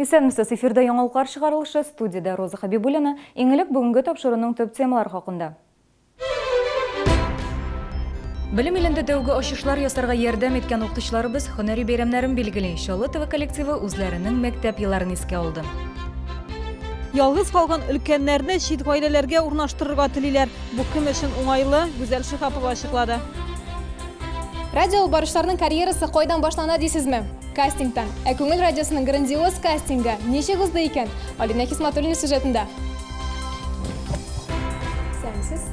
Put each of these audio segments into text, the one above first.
Исәнмесез, эфирда яңалыклар чыгарылышы, студиядә Роза Хәбибуллина. Иң элек бүгенге тапшыруның төп темалары хакында. Белем илендә тәүге ачышлар ясарга ярдәм иткән укытучыларыбыз һөнәри бәйрәмнәрен билгели. Чаллы ТВ коллективы үзләренең мәктәп елларын искә алды. Ялгыз калган өлкәннәрне чит гаиләләргә урнаштырырга телиләр. Бу кем өчен уңайлы, Гүзәл Шиһапова ачыклады. Радио алып баручыларның карьерасы кайдан башлана дисезме? Кастингтан. Ә Күңел радиосының грандиоз кастингы ничек узды икән? Алинә Хисматуллина сюжетында. Исәнмесез.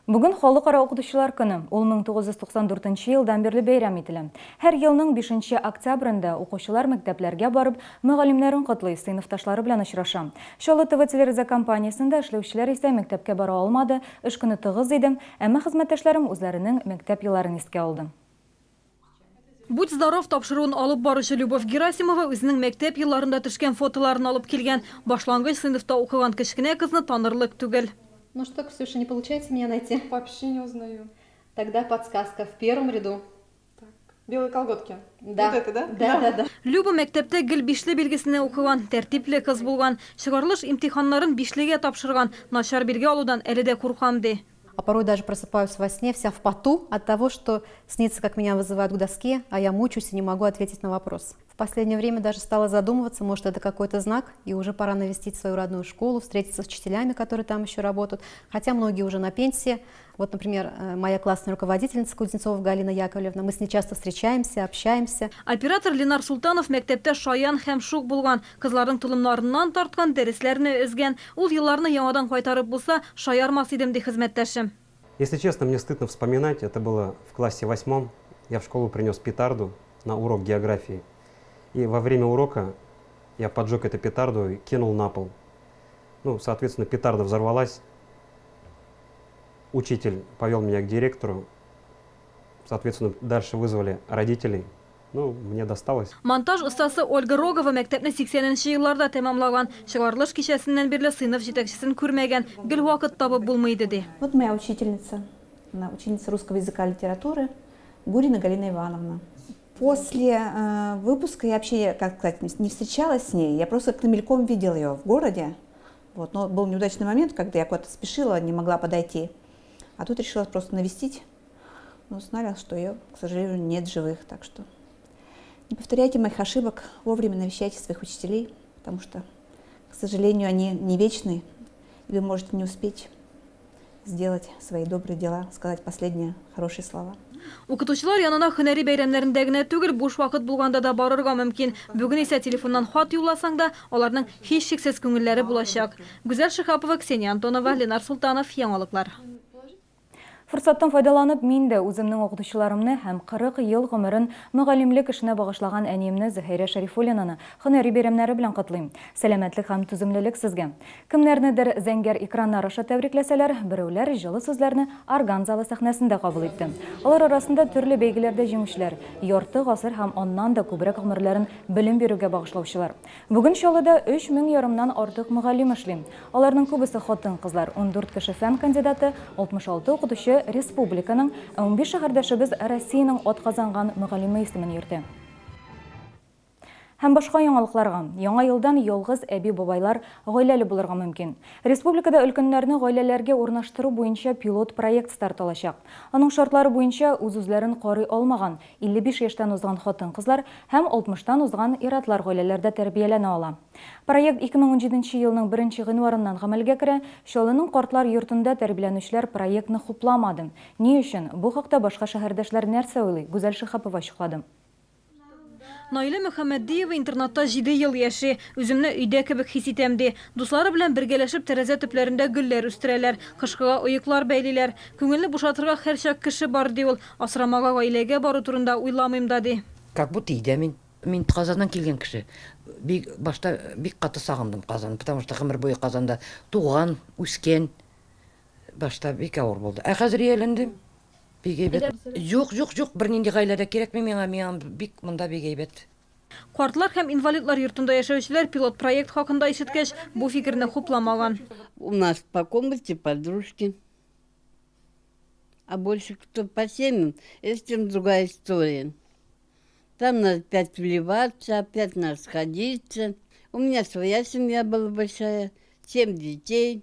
Бүген Халыкара укытучылар көне. Ул 1994 елдан бирле бәйрәм ителә. Һәр елның 5 октябрендә укучылар мәктәпләргә барып, мөгаллимнәрен котлый, сыйныфташлары белән очраша. Чаллы ТВ телерадиокомпаниясендә эшләүчеләр исә мәктәпкә бара алмады, эш көне тыгыз иде, әмма хезмәттәшләрем үзләренең мәктәп елларын искә алды. Будь здоров тапшыруын алып баручы Любовь Герасимова үзенең мәктәп елларында төшкән фотоларын алып килгән. Башлангыч сыйныфта укыган кечкенә кызны танырлык түгел. Ну что, Ксюша, не получается меня найти? Вообще не узнаю. Тогда подсказка в первом ряду. Так, белые колготки. Да. Вот это, да? Да, да, да. Люба мәктәптә гел бишле билгесенә укыган, тәртипле кыз булган. Чыгарылыш имтиханнарын бишлегә тапшырган. Начар билге алудан әле дә куркам, ди. А порой даже просыпаюсь во сне вся в поту от того, что снится, как меня вызывают к доске, а я мучаюсь и не могу ответить на вопрос. В последнее время даже стала задумываться, может, это какой-то знак, и уже пора навестить свою родную школу, встретиться с учителями, которые там еще работают. Хотя многие уже на пенсии. Вот, например, моя классная руководительница Кузнецова Галина Яковлевна, мы с ней часто встречаемся, общаемся. Оператор Ленар Султанов мәктәптә шаян һәм шук булган. Кызларның толымнарыннан тарткан, дәресләрне өзгән. Ул елларны яңадан кайтарып булса, шаярмас идем, ди хезмәттәшем. Если честно, мне стыдно вспоминать, это было в классе восьмом. Я в школу принес петарду на урок географии. И во время урока я поджег эту петарду и кинул на пол. Ну, соответственно, петарда взорвалась. Учитель повел меня к директору. Соответственно, дальше вызвали родителей. Ну, мне досталось. Монтаж остасы Ольга Рогова мәктәпне 80 нче елларда тәмамлаган. Чыгарылыш кичәсеннән бирле сыйныф җитәкчесен күрмәгән, гел вакыт табып булмый иде, ди. Вот моя учительница, она учительница русского языка и литературы Гурина Галина Ивановна. После выпуска я вообще, как сказать, не встречалась с ней, я просто как-то мельком видела ее в городе. Вот, но был неудачный момент, когда я куда-то спешила, не могла подойти. А тут решила просто навестить. Но узнали, что ее, к сожалению, нет живых. Так что не повторяйте моих ошибок, вовремя навещайте своих учителей, потому что, к сожалению, они не вечны, и вы можете не успеть сделать свои добрые дела, сказать последние хорошие слова. Укытучылар янына һөнәри бәйрәмнәрендә генә түгел, буш вакыт булганда да барырга мөмкин. Бүген исә телефоннан хат юлласаң да, аларның һичшиксез күңелләре булачак. Гүзәл Шиһапова, Ксения Антонова, Ленар Солтанов, Яңалыклар. Форсаттан файдаланып, мин дә үземнең укытучыларымны һәм 40 ел гомерен мөгаллимлек эшенә багышлаган әниемне Зөһәйрә Шәрифуллинаны һөнәри бәйрәмнәре белән котлыйм. Сәламәтлек һәм түземлелек сезгә! Кемнәрнедер зәңгәр экраннар аша тәбрикләсәләр, берәүләр җылы сүзләрне орган залы сәхнәсендә кабул итте. Алар арасында төрле бәйгеләрдә җиңүчеләр, ярты гасыр һәм аннан да күбрәк гомерләрен белем бирүгә багышлаучылар. Бүген Чаллыда өч мең ярымнан артык мөгаллим эшли. Аларның күбесе хатын-кызлар, 14 кеше фән кандидаты, 66 укытучы республиканың, ә 15 шәһәрдәшебез Россиянең атказанган мөгаллиме исемен йөртә. Һәм башка яңалыкларга. Яңа елдан ялгыз әби-бабайлар гаиләле булырга мөмкин. Республикада өлкәннәрне гаиләләргә урнаштыру буенча пилот проект старт алачак. Аның шартлары буенча, үз-үзләрен карый алмаган, 55 яшьтән узган хатын-кызлар һәм 60 тан узган ир-атлар гаиләләрдә тәрбияләнә ала. Проект 2017 нче елның беренче гыйнварыннан гамәлгә керә. Чаллының картлар йортында тәрбиләнүчеләр проектны хупламады. Ни өчен? Бу хакта башка шәһәрдәшләр нәрсә уйлый, Гүзәл Шиһапова ачыклады. Наилә Мөхәммәтдиева интернатта җиде ел яши. Үземне өйдә кебек хис итәм, ди. Дуслары белән бергәләшеп тәрәзә төпләрендә гөлләр үстерәләр, кышкыга оеклар бәйлиләр. Күңелне бушатырга һәрчак кеше бар, ди ул. Асрамага гаиләгә бару турында уйламыйм да, ди. Как будто өйдә мин. Мин Казаннан килгән кеше. Бик, башта бик каты сагындым Казанны, потому что гомер буе Казанда туган, үскән. Башта бик авыр булды. Ә хәзер ияләндем. Бик әйбәт. Юк, юк, юк, бернинди гаилә дә кирәкми миңа, миңа бик монда бик әйбәт. Картлар һәм инвалидлар йортында яшәүчеләр пилот проект хакында ишеткәч, бу фикерне хупламаган. У нас по комнате подружки. А больше кто по семьям, это совсем другая история. Там надо опять вливаться, опять надо сходиться. У меня своя семья была большая, семь детей.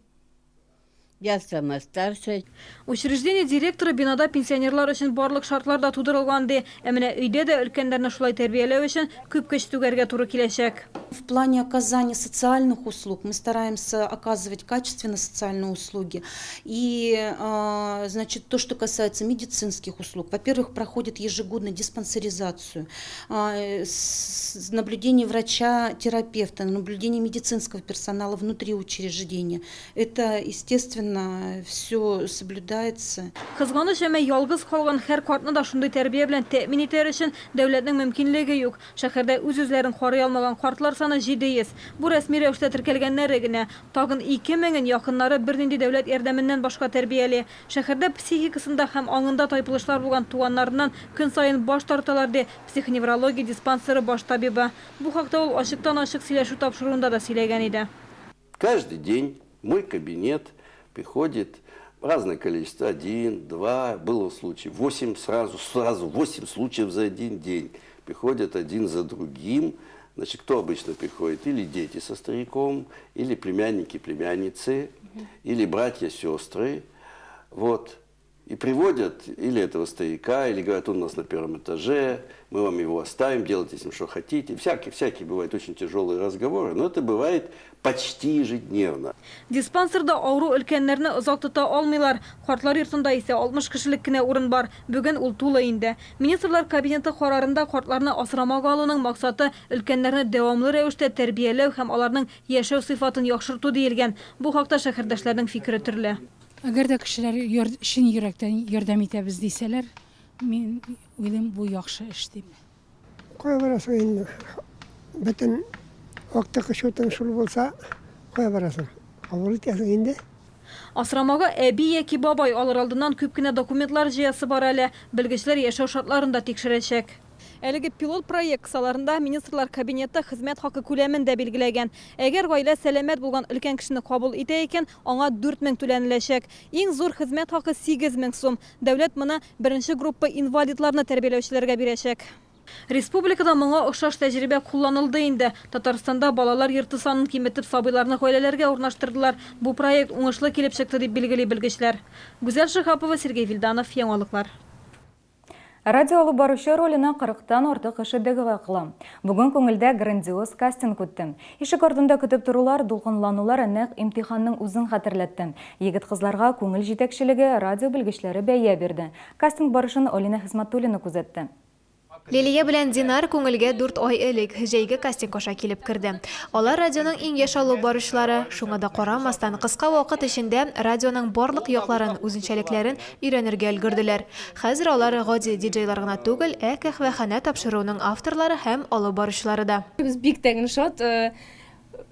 Я сама старшая. Учреждение директоры бинада пенсионерлар өчен барлык шартлар да тудырылган, ди. Ә менә өйдә дә өлкәннәрне шулай тәрбияләү өчен күп көч түгәргә туры киләчәк. В плане оказания социальных услуг мы стараемся оказывать качественно социальные услуги. И, значит, то, что касается медицинских услуг, во-первых, проходит ежегодно диспансеризацию, наблюдение врача-терапевта, наблюдение медицинского персонала внутри учреждения. Это, естественно, все соблюдается. Кызганыч, әмма ялгыз калган һәр картны да шундый тәрбия белән тәэмин итәр өчен дәүләтнең мөмкинлеге юк. Шәһәрдә үз-үзләрен карый алмаган картлар саны 700. Бу рәсми рәвештә теркәлгәннәре генә. Тагын ике меңен якыннары бернинди дәүләт ярдәменнән башка тәрбияли. Шәһәрдә психикасында һәм аңында тайпылышлар булган туганнарыннан көн саен баш тарталар, ди психоневрология диспансеры баш табибы. Бу хакта ул Ачыктан-ачык сөйләшү тапшыруында да сөйләгән иде. Каждый день в мой кабинет приходит разное количество, один, два, было случай, восемь сразу, сразу восемь случаев за один день. Приходят один за другим. Значит, кто обычно приходит? Или дети со стариком, или племянники, племянницы, или братья, сестры. Вот. И приводят или этого старика, или говорят, он у нас на первом этаже, мы вам его оставим, делайте с ним что хотите. Всякие, всякие бывают очень тяжелые разговоры, но это бывает почти ежедневно. Диспансерда авыру өлкәннәрне озак тота алмыйлар. Картлар йортында исә 60 кешелек кенә урын бар. Бүген ул тулы инде. Министрлар Кабинеты карарында картларны асрамага алуның максаты өлкәннәрне дәвамлы рәвештә тәрбияләү һәм аларның яшәү сыйфатын яхшырту диелгән. Бу хакта шәһәрдәшләрнең фикере төрле. Әгәр дә кешеләр чын йөрәктән ярдәм итәбез дисәләр, мин уйлыйм, бу яхшы эш дип. Кая барасың инде? Бөтен актыкы чутың шул булса, кая барасың? Кабул итәсең инде. Асрамага әби яки бабай алыр алдыннан күп кенә документлар җыясы бар әле. Белгечләр яшәү шартларын да тикшерәчәк. Әлеге пилот проект кысаларында Министрлар Кабинеты хезмәт хакы күләмен дә билгеләгән. Әгәр гаилә сәламәт булган өлкән кешене кабул итә икән, аңа 4000 түләнеләчәк. Иң зур хезмәт хакы 8000 сум. Дәүләт моны беренче группа инвалидларны тәрбияләүчеләргә бирәчәк. Республикада моңа охшаш тәҗрибә кулланылды инде. Татарстанда балалар йорты санын киметеп, сабыйларны гаиләләргә урнаштырдылар. Бу проект уңышлы килеп чыкты, дип билгели белгечләр. Гүзәл Шиһапова, Сергей Вильданов, Яңалыклар. Радио алып баручы роленә кырыктан артык кеше дәгъва кыла. Бүген күңелдә грандиоз кастинг үтте. Ишек артында көтеп торулар, дулкынланулар нәкъ имтиханның үзен хәтерләтте. Егет-кызларга күңел җитәкчелеге, радио белгечләре бәя бирде. Кастинг барышын Алинә Хисмәтуллина күзәтте. Лилия белән Динар күңелгә дүрт ай элек, җәйге кастинг аша килеп керде. Алар радионың иң яшь алып баручылары. Шуңа да карамастан, кыска вакыт эчендә радионың барлык якларын, үзенчәлекләрен өйрәнергә өлгерделәр. Хәзер алар гади диджейлар гына түгел, ә каһвәханә тапшыруының авторлары һәм алып баручылары да. Без бик тә генә шат.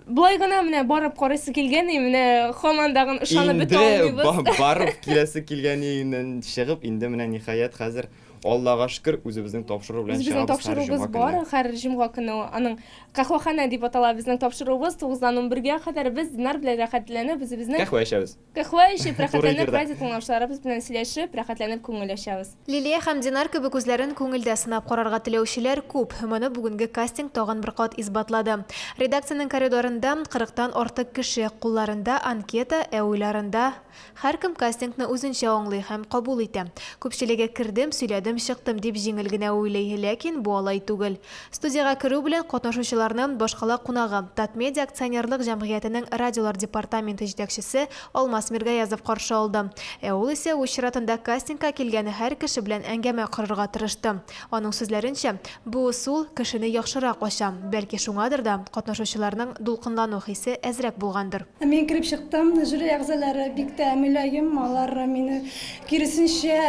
Болай гына менә барып карыйсы килгән и, менә һаман дагын ышанып бетә Инде алмыйбыз. барып киләсе килгән өеннән чыгып, инде менә ниһаять хәзер Аллага шөкер, үзебезнең тапшыру белән Үзебезнең чыгабыз һәр тапшыруыбыз җомга бар, көнне. һәр җомга көне аның Каһвәханә дип атала безнең тапшыруыбыз, тугыздан унбергә кадәр без Динар белән рәхәтләнеп үзебезнең Каһвә эчәбез. Каһвә эчеп, Туры рәхәтләнеп, эфирда. радио тыңлаучыларыбыз белән сөйләшеп, рәхәтләнеп күңел ачабыз. Лилия һәм Динар кебек үзләрен күңелдә сынап карарга теләүчеләр күп. Моны бүгенге кастинг тагын бер кат исбатлады. Редакциянең коридорында кырыктан артык кеше, кулларында анкета, ә уйларында, Һәркем кастингны үзенчә аңлый һәм кабул итә. Күпчелеге кердем, сөйләдем, чыктым дип җиңел генә уйлый, ләкин бу алай түгел. Студиягә керү белән катнашучыларны башкала кунагы, Татмедиа акционерлык җәмгыятенең радиолар департаменты җитәкчесе Алмаз Миргаязов каршы алды. Ә ул исә үз чиратында кастингка килгән һәр кеше белән әңгәмә корырга тырышты. Аның сүзләренчә, бу ысул кешене яхшырак ача, бәлки шуңадыр да катнашучыларның дулкынлану хисе әзрәк булгандыр. Мин кереп чыктым, жюри әгъзалары бик тә мөлаем, алар мине киресенчә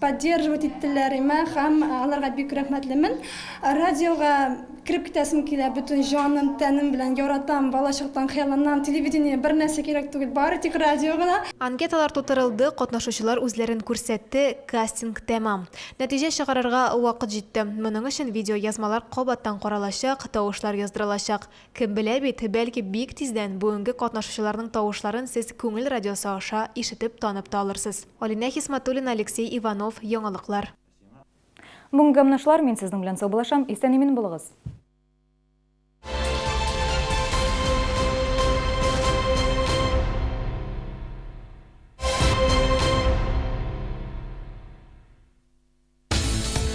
поддерживать иттеләр имә һәм аларга бик рәхмәтлемен. Радиога кереп китәсем килә, бөтен җаным, тәнем белән яратам, балачактан хыялланам, телевидение бер нәрсә кирәк түгел, бары тик радио гына. Анкеталар тутырылды, катнашучылар үзләрен күрсәтте, кастинг тәмам. Нәтиҗә чыгарырга вакыт җитте. Моның өчен видеоязмалар кабаттан каралачак, тавышлар яздырылачак. Кем белә бит, бәлки бик тиздән бүгенге катнашучыларның тавышларын сез Күңел радиосы аша ишетеп, танып та алырсыз. Алинә Хисмәтуллина, Алексей Иванов, Яңалыклар. Бүгенгә менә шулар, мин сезнең белән саубуллашам, исән-имин булыгыз!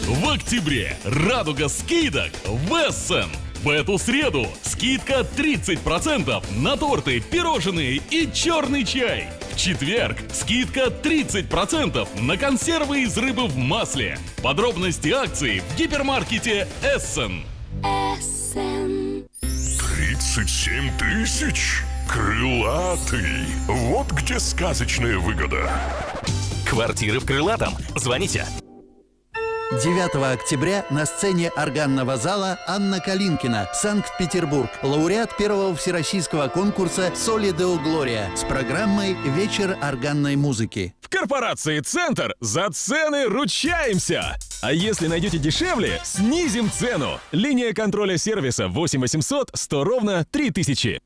В октябре радуга скидок в Эссен. В эту среду скидка 30% на торты, пирожные и черный чай. В четверг скидка 30% на консервы из рыбы в масле. Подробности акции в гипермаркете Эссен. Эссен. 37 тысяч? Крылатый. Вот где сказочная выгода. Квартиры в Крылатом. Звоните. 9 октября на сцене органного зала Анна Калинкина, Санкт-Петербург, лауреат первого всероссийского конкурса «Соли Део Глория» с программой «Вечер органной музыки». В корпорации «Центр» за цены ручаемся! А если найдете дешевле, снизим цену. Линия контроля сервиса 8 800 100 ровно 3000.